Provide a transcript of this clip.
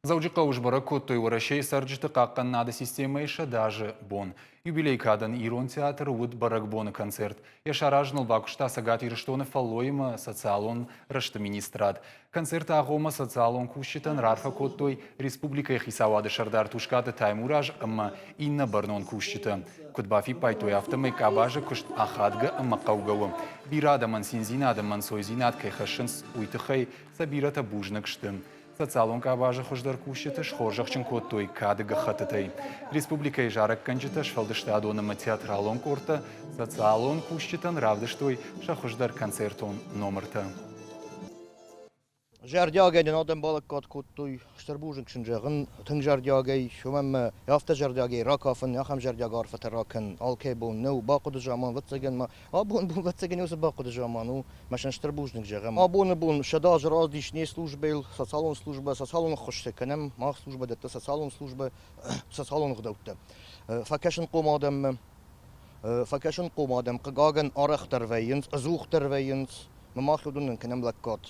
Дзӕуджыхъӕуы сбӕрӕг кодтой Уӕрӕсейы цӕрджыты хъахъхъӕнынады системӕйы 100 азы бон. Юбилейы кадӕн Ирон театры уыд бӕрӕгбоны концерт. Йӕ саразыныл бакуыста Цӕгат Ирыстоны фӕллойы социалон рӕзты министрад. Концерты агъоммӕ социалон кусджытӕн раарфӕ кодтой республикӕйы хицауады сӕрдар Тускъаты Таймураз ӕмӕ иннӕ бӕрнон кусджытӕ. Куыд бафиппайдтой, афтӕмӕй къабазы куыст ахадгӕ ӕмӕ хъӕугӕ у. Бирӕ адӕмӕн циндзинад ӕмӕ ӕнцойдзинад кӕй хӕссынц, уый тыххӕй сӕ бирӕтӕ бузныг сты. Социалон къабазы хуыздӕр кусджыты схорзӕхджын кодтой кады гӕххӕттытӕй. Республикӕйы зарӕггӕнджытӕ, сфӕлдыстадон ӕмӕ театралон къордтӕ социалон кусджытӕн равдыстой сӕ хуыздӕр концертон номыртӕ. Зӕрдиагӕй нын адӕм балӕггад кодтой. Стыр бузныг сын зӕгъын, тынг зӕрдиагӕй, уымӕн ӕмӕ афтӕ зӕрдиагӕй ракафын, ахӕм зӕрдиаг арфӕтӕ ракӕн алкӕй бон нӕу. Бахъуыды заман, ӕвӕццӕгӕн ма Абон бон, ӕвӕццӕгӕн, уыцы бахъуыды заман у, мӕ сын стыр бузныг зӕгъӕм. Абоны бон 100 азы раздис не службӕйыл, социалон службӕ, социалон ӕххуыстӕ кӕнӕм, мах службӕ дӕтты социалон службӕ, социалон ӕгъдӕуттӕ. Фӕкӕсынхъом адӕммӕ, фӕкӕсынхъом адӕм, хъыгагӕн, арӕхдӕр вӕййынц, ӕдзухдӕр вӕййынц, мах уыдонӕн кӕнӕм лӕггад.